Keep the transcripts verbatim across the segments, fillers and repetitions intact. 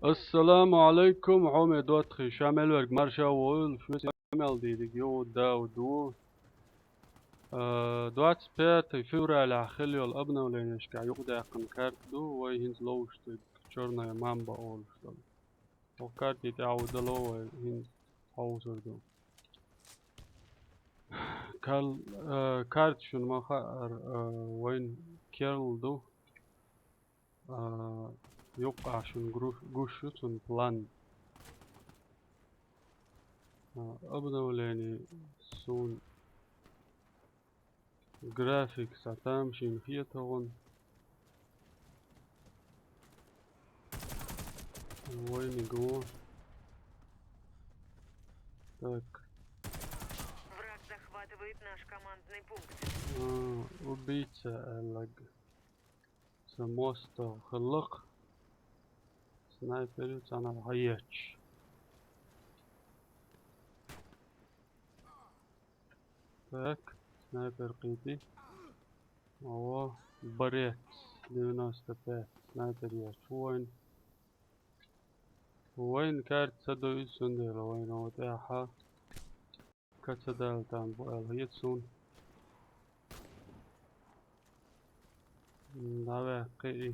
Ассаламу алейкум, хьоме доттагӀий, ша мел верг марша войла, шуьца мел дийдиг ю, Дауд ву. Э, двадцать пятое февралехь хилла йолу обновленешкахь юкъадаьккхина карта ду, вай хӀинца ловзуш дерг, Чёрная мамба олуш долу. Оха карти тӀехь а дало вай хӀинца хьовсур ду. Кал-, э, карта шуна ма хаьара, э, вайн керла ду. А, юккъехь шуна груш-, гуш ю цунна план. А, обновление суна график схьа тамашийна хета хьуна. Вайниг ву. Так. Враг захватывает наш командный пункт. А, убийца, аьлларг. Сан мостагӀа хиллакх. Снайпер ю цхьаьна хьаечаш. Так, снайпер кхийти. О, борец, девяносто пять, снайпер еш ву вайн. Вайн карта ца до иза, цундела вайн оха тӀаьхьа. Каца дала там бу аьлла хета суна. Давай, кхиъ.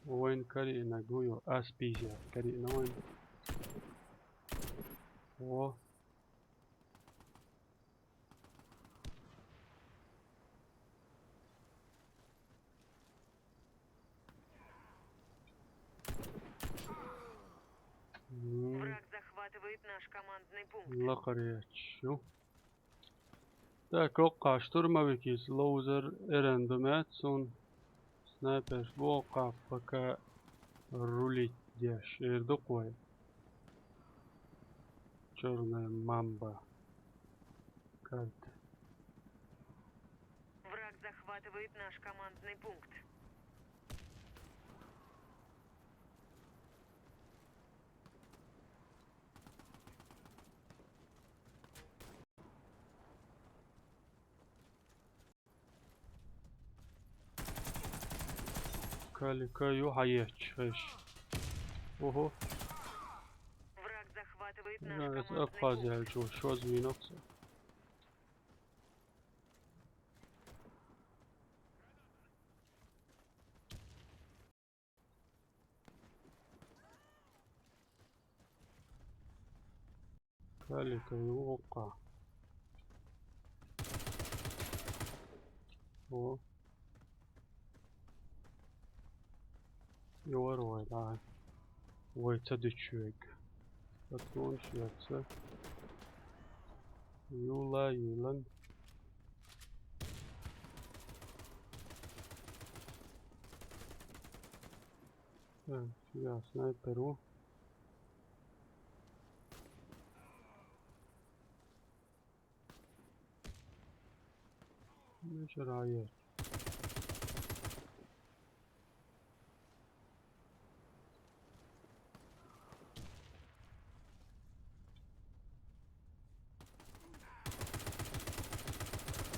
Вайн кариънарг ву ю, ас пятьдесят кариъна вайн. О. М. Враг захватывает наш командный пункт. Лакхара ечу. Так, оккха штурмовикица ловзар эрна ду меца суна. Снайперш бу оккха, пока рулить деш. Эр ду-кх вай. Чёрная мамба. Карта. Враг захватывает наш командный пункт. Калика ю хьаечаш хезаш. Ого. Враг захватывает наш командный пункт. Абхазия чу шоза вийнакх со. Калика ю оккха. О. Йовар вай, да. Вай ца дучуьйг. Патронаш яц. Юла, юлан. Так, я снайпер ву. Мичара ю?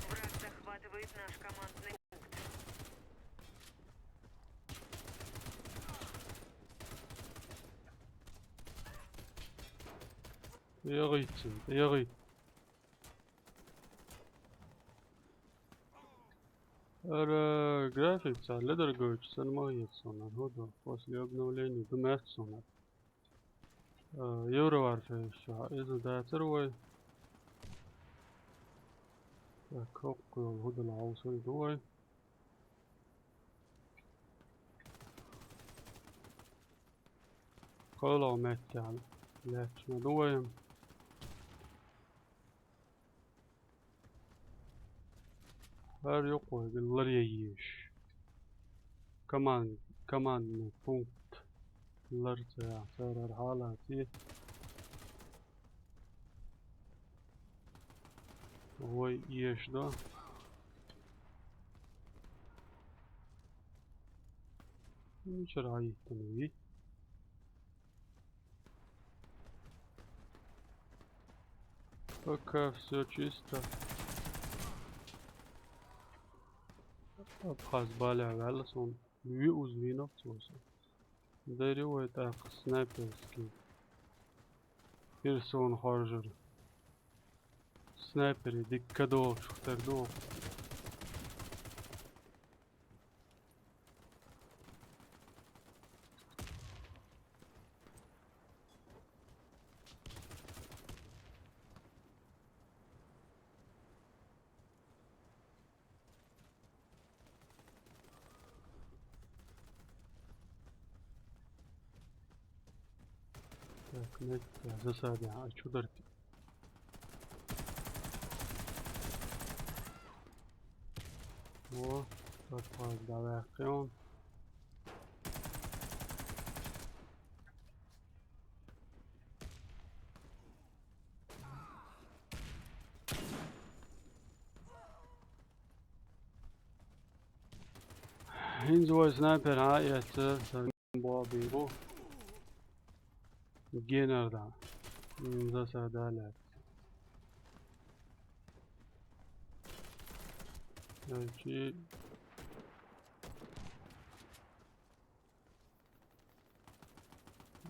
Враг захватывает наш командный пункт. ЯгӀийта, ягӀийта. Ара, график цхьа ледар гойтуш санна ма хета суна, хӀун ду, после обновления ду меца суна. А, Евроварфейс чохь иза дацара вай. Так, хӀокху йолу хӀун дала хьовсур ду вай. КхоалгӀа меттехь лаьтташ ма ду вай. ХӀара юккъе ларъян езаш. Коман-, командный пункт лар ца яхь, цара хӀара хьалаций. Вай езаш до. Мичара хьаиттина вий? Пока всё чисто. Абхаз балехь ваьлла суна. Виъ уз вийнав цо. Дари вай тӀаккха снайперский. Персона хоржар. Снайпери дикка долчух тера ду. Так, нет, засада, а чё дальше? О, так, давай, прям. ХӀинца вай снайпер, а, эццо, сан бо бийгу. Генар да. М, засада лаьц. Чи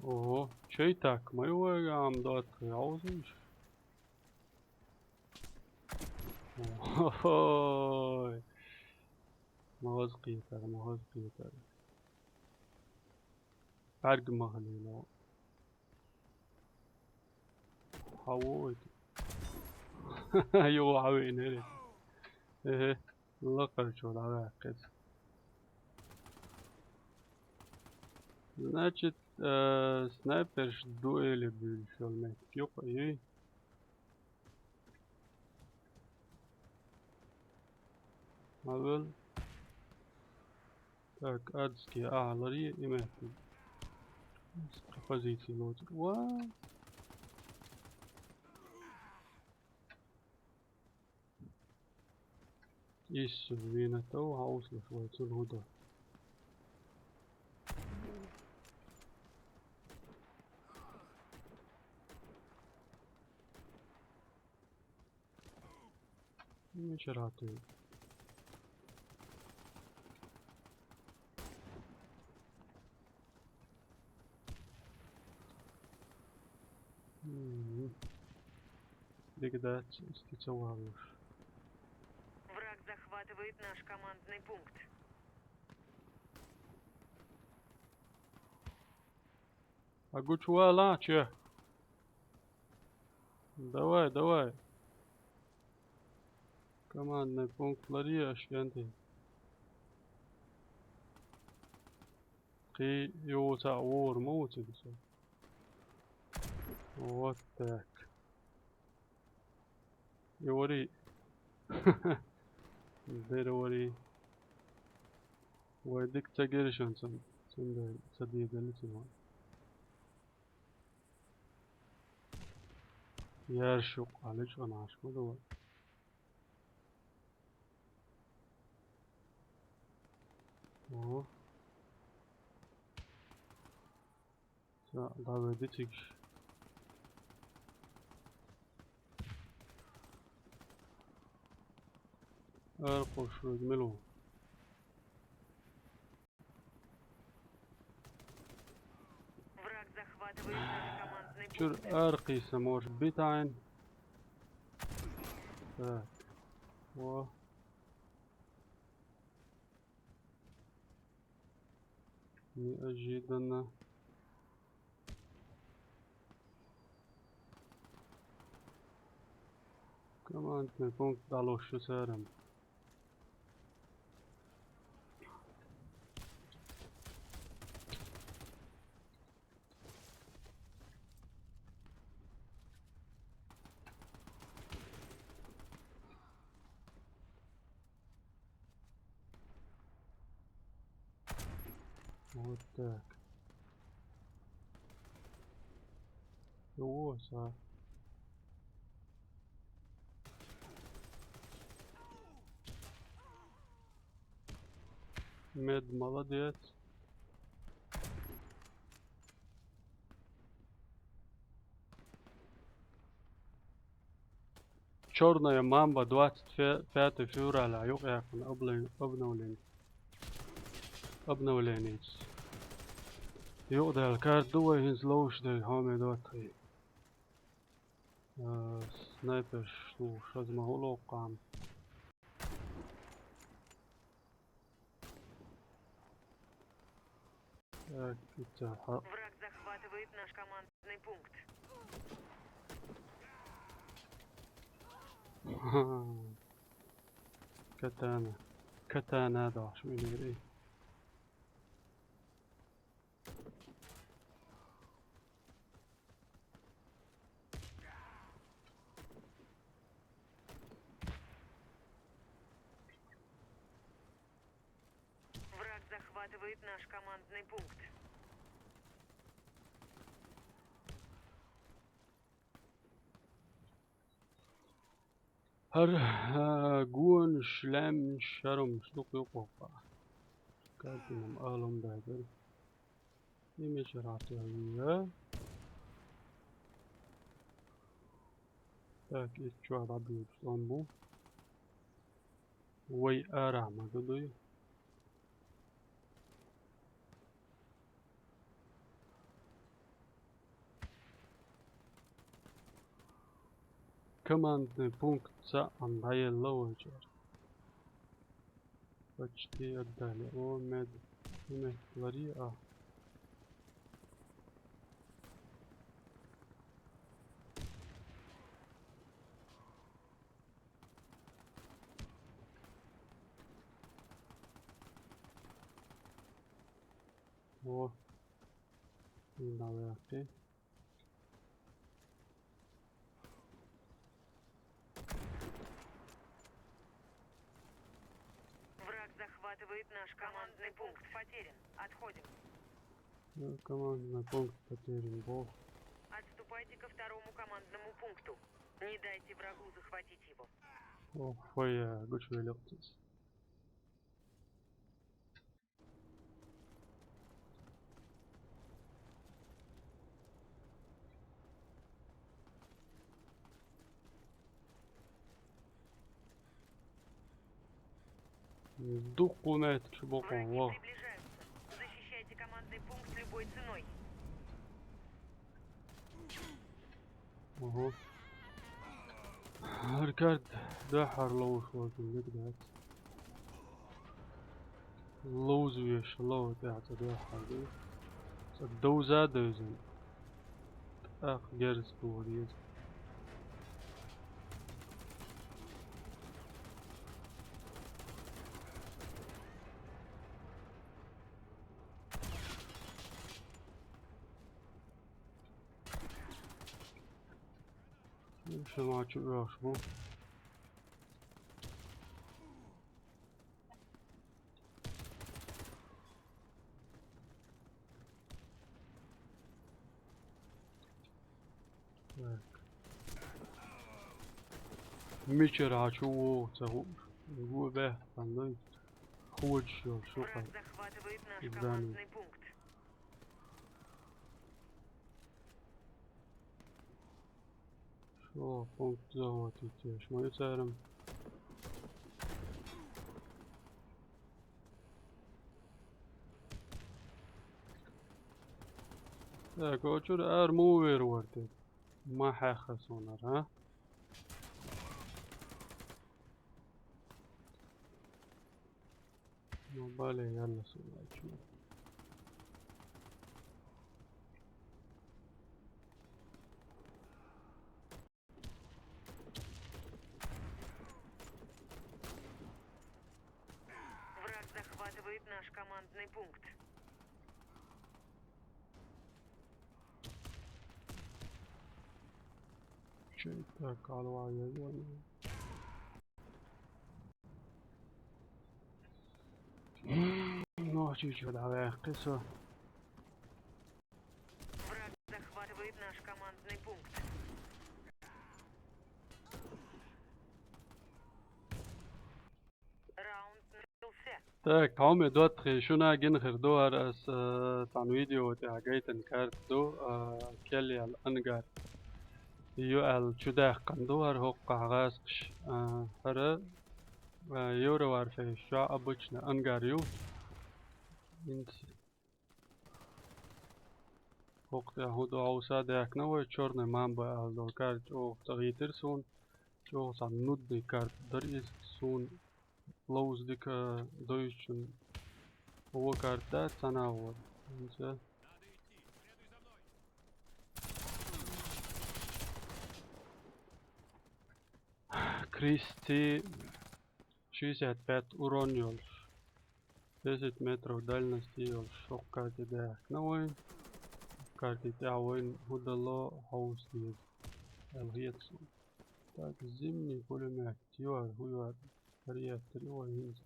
Ого, чей так? Ма ю вайга ам доцу яузуш? Ой. Ма хаза кхетар, ма хаза кхетар. БӀарг ма хилийла. Хьавойту. Йо, хьавеънера. Эхе, лакхарчо дӀаваьккхира. Значит, э, снайперш дуэли буьйлуш йолу меттиг юкъа юй. Ма вел. Так, адски ахьа ларъе и меттиг. Кхин позици лоцург. Ва! Иссу вина тов хьовсалаш вай цунна хӀун до. Мичара хьатуьйла? Мгм. Дика дац, иштта ца валуш. Враг захватывает наш командный пункт. А гучувала, че? Давай, давай. Командный пункт ларъе аша, кӀентий. Кхин юха цхьаъ вогӀур ма ву цига со. Вот так. И варий. Дера варий. Вай дика ца гира шуна цун, цундела ца дийделла цунах. Ярш юкъа лечкъанаш ма ду вай. О. Ца, дӀаведи цига. Ара кхуш вега мила ву? Враг захватывает наш командный пункт. Чуьра ара кхийса, может, битайн. Так. О. Неожиданно. Командный пункт дӀалуш ю церан. Вот так. О, са. Мед, молодец. Чёрная мамба двадцать пятое февраля юкъаяьккхина обновление. Обновление. Юкъадаьнна карта ду вай, хӀинца ловш дерг хьоме доттагӀий. А, снайперш ловш, хаза ма хӀу локхам. Так, ицца хьа. Враг захватывает наш командный пункт. Катана. Катана даш милири. Враг захватывает наш командный пункт. ХӀара, а, гонаш, лаьмнаш, шаромаш дукха юкъе хьокха. Картинам алам дагар. Имеча ратуя. Так, итт чоа дӀабиуш лам бу. Вай арахьа ма ду дуй. Командный пункт цаӀ ам дӀаелла вай чӀара. Почти отдали. О, мед. Мед лари а. О. Давай, окей. Враг захватывает наш командный пункт. Потерян. Отходим. Э, командный пункт потерян был. Отступайте ко второму командному пункту. Не дайте врагу захватить его. Ох, фу, я, гучу лёгкий. Дукха метраш бокъо, вау. Защищайте командный пункт любой ценой. Ого. ХӀара карта дуьххьара ловш волчун дика дац. Ловза веш, лов тӀехь цӀа дуьххьара ду. Цкъа довза а довзийна. ТӀаккха герз тухур деза. Шуна чу оьхуш бу. Так. Мичара чу вогӀу ца хууш. Го бехк хан дай. Худаш йолуш ю хьан. Враг захватывает наш командный пункт. Шо, пункт захватить еш ма ю церан. Так, о, чуьра ара мувер вар те. Ма хьаьхха сонара, а? Ну, бале, ялла сулайчу. Враг захватывает наш командный пункт. Чей так алва я. Ну, чуть-чуть, давай, кысо. Враг захватывает наш командный пункт. Раунд начался. Так, хьоме доттагӀий, шуна гина хир ду хӀара ас, э, цхьана видео тӀехь гайтина карта ду, э, келъяьлла ангар. Ю аьлла чудаьккхина ду хӀара хӀокхахь гӀазкхаш, э, хӀара, э, Евроварфейс чохь обычно ангар ю. ХӀинца хӀокху тӀехь хӀун ду хьовса даьккхина вай, Чёрная мамба аьлла долу карта чӀогӀа тӀаьхьийтира суна. ЧӀогӀа цхьа нудный карта дара иза суна. Ловза дика довзучун вон карта дац цхьана а вон. ХӀинца Кристи шестьдесят пять урон йолуш. Десять метров дальности йолуш хӀокху карти даьхкина вайн. Карти тӀехь вайн хӀун дало хьовса деза аьлла хета суна. Так, зимний пулемёт, юар, хӀун юар, кариеттар ю вай хӀинца.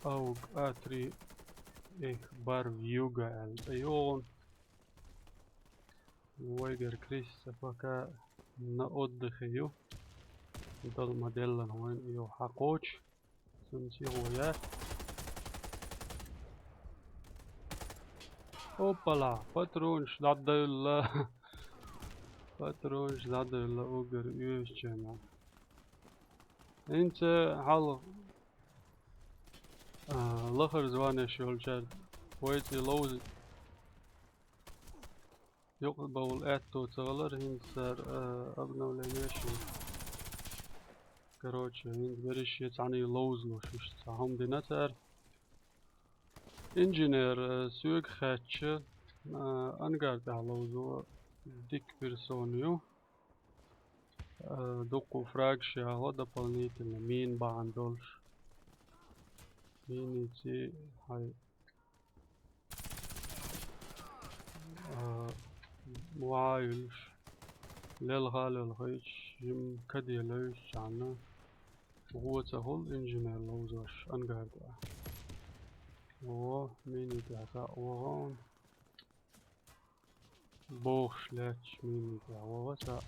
Ауг А три, эх, бар вьюга аьлла тӀейогӀун. Вайгар Кристо пока на отдыхе ю. Дала ма-деллан вайн йо хьакхочу. Цунна сихо яц. Опала, патронаш дӀадевлла. Патронаш дӀадевлла уггар оьшучарна. ХӀинца хьалха, а, лахара званеш йолчаьрга вай цӀе ловза юкъа бовла аьтто ца хилар, хӀинца цара, а, обновление ши. Короче, хӀинца берриш я цхьаьна ловзалуш, иштта цхьа хӀума дина цара. Инженер, а, соьга хаьттича, а, ангар тӀехь ловзо дика персона ю. А, дуккха фрагаш яхьо дополнительно мина бахьана долуш. Миница хьайн, а, ваха а йолуш, лелха а лелхийтуш, жимма каде левшчхьана, гӀо ца хуьлу инженер ловзош ангар тӀехь. О, мини тӀехь цхьаъ вахана. Бохуш лаьтташ мини тӀехь ваха цхьаъ.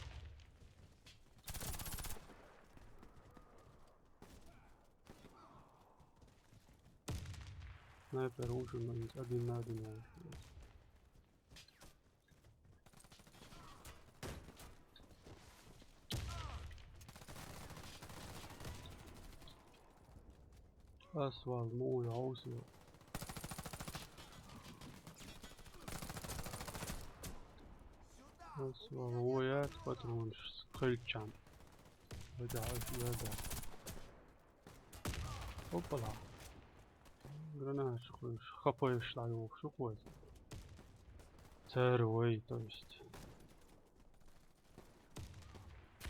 Снайпер ву шуна, ма хӀинца один на один ву. Ас вал муха йовза. Ас вал вон яц патронаш кхелчан. Вада, вада. Опала. Гранаташ кхуьйсуш, хапайш дӀайохуш ю кхуза. Цара вай, то есть.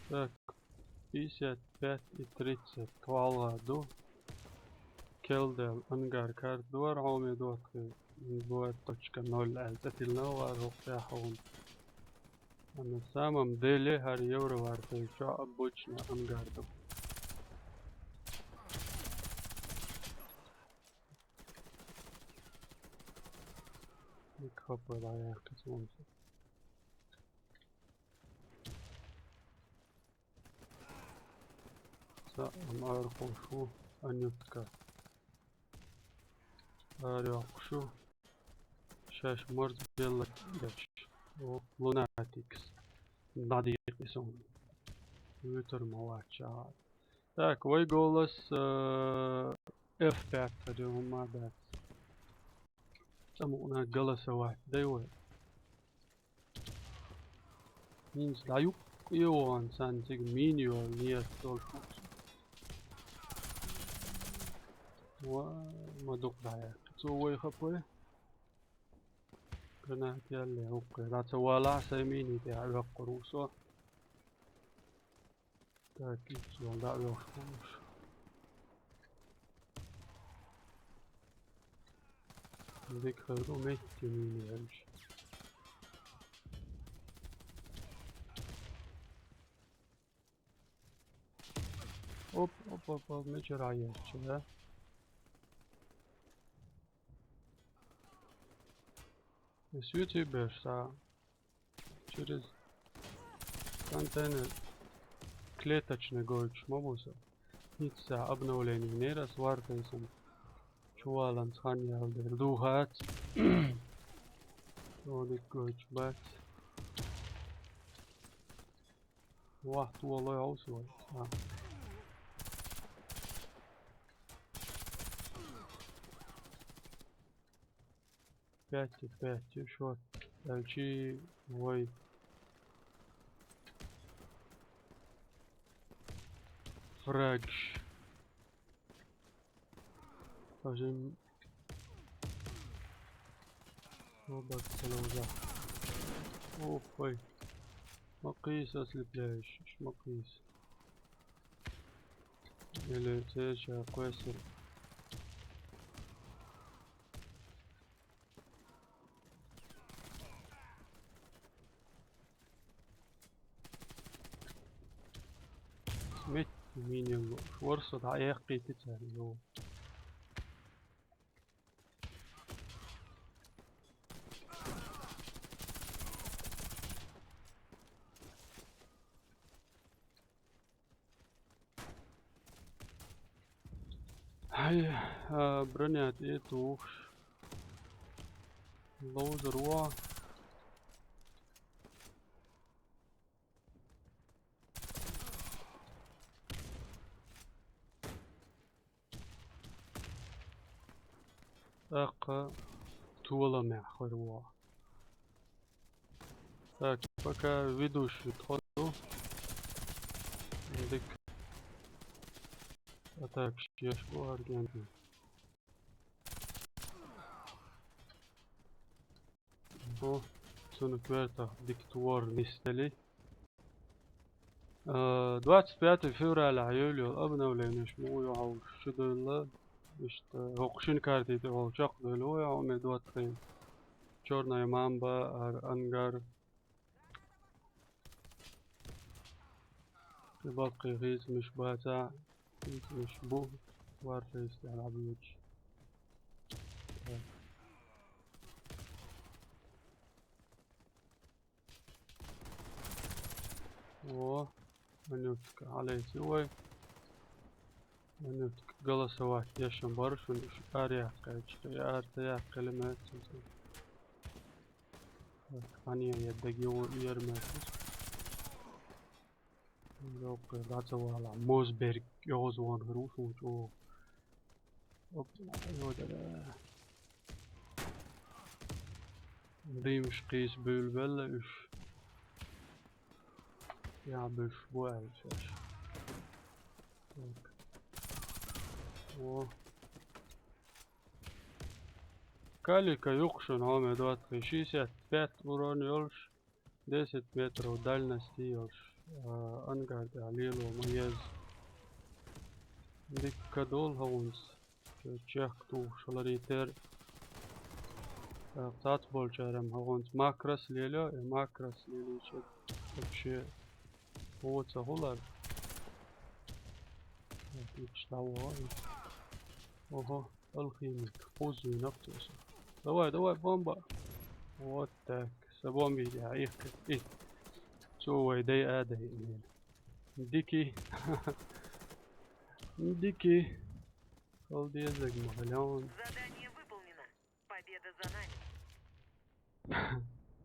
Так, пятьдесят пять и тридцать валла ду. Келдел ангар карта ду вара хьоме дохкий. Бывает точка ноль аьлла цӀе тиллина вара хӀокху тӀехь хьуна. А на самом деле хӀара Евроварфейр чохь обычно ангар ду. Микрофон дӀаяьккхи цунца. Цхьаъ ма арахош ву, Анютка. Арахош ву. Шаьш марз белла гечаш. О, Лунатикс. ДӀадийкъи суна. Вуьтур ма вац чагӀар. Так, вай голос, э, эф пять ю, хӀумма дац. ЦӀа мукъана голосовать дай вай. ХӀинца дӀаюккъе вахана санна цига мина йолу ният долуш ву. Ва, ма дукха дӀаяьккхи цо вай хапой. Гранат ялле хӀокхе. ДӀа ца валахь, сайн мини тӀехь Ӏоьккхур ву со. Так, иццо дӀа а вевзаш волуш. Дика хир ду метте мини хилча. Оп, оп, оп, оп, мичара езча, да? И свети беш, да? Через контейнер клеточный гойтуш ма бу со. ХӀинца обновление нерас вар тайсан. Чуваланца хан яла дер духац. Чо дика гойтуш бац. Вахт волой хьовсой. А. Пять и пять, и шот. Дальше вой. Фрагш. Пожим. Робот Салауза. Охой. Макис ослепляющий, макис. Или теча квестер. Смет минимум. Шворса да эх кити царь, йо. Хай, а, бронят и туш. Лоузер во. Так, тула мя хорво. Так, пока ведущий тходу. Дик. А так, шешку аргентный. О, цуна кверта диктор нистели. Э, двадцать пятое февраля йолу обновление ш му йохьал шудойла. Иштта, хӀокху шин карти тӀе вала чекхдойла ву, хьо ме доттагӀий. Чёрная мамба, ар-, ангар. И баккхий хийцамаш баца, хийцамаш бу, варфейс тӀехь лабийташ. О, минутка, хьалайци вай. Минутка, голосовать ешан бара шуна, уьш ара яккхайча, я ара ца яккхийла моьтту цунна. Так, хьан я, я даги ву, ер моьтту. Йоккхе, дӀа ца вала, Мосберг, йоза вон хир ву шуна чӀогӀа. Оп, йо, да, да. Димаш кхийса буьйлабелла уьш. Я буьш бу аьлла шаьш. Так. О. Калика юкъа шуна хьо ме доттагӀий, шестьдесят пять урон йолуш, десять метров дальность йолуш, а, ангар тӀехь лело ма еза. Дикка долу хӀокхунца. Чехка тухуш ларитера. ТӀаккха цхьацца болчара-м хӀокхунца макрос лелайо, и макрос лелийча вообще вон ца хуьлура. Иташ дӀавогӀу. Охо, алхимик, кхуззийнарг цо со. Давай, давай, бомба! Вот так. Сан бомби тӀехь иккхи. И. Цо вай дай а дайинера. Дики. Дики. Кхол дезарг ма хилла хьуна. Задание выполнено. Победа за нами.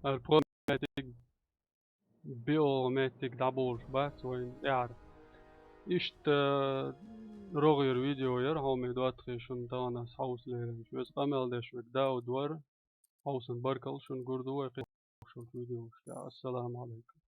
Ара пхо меттиг, био меттиг дӀаболуш бац вайн тӀаьхьара. Иштта рогӀера видео яра, хьо ме доттагӀий, шуна тахана ас хьовса лерина. Шуьца къамел деш верг Дауд вара. Хьовсан баркалла шуна, гур ду вай кхин видеош тӀехь. Ассаламу Ӏалайкум.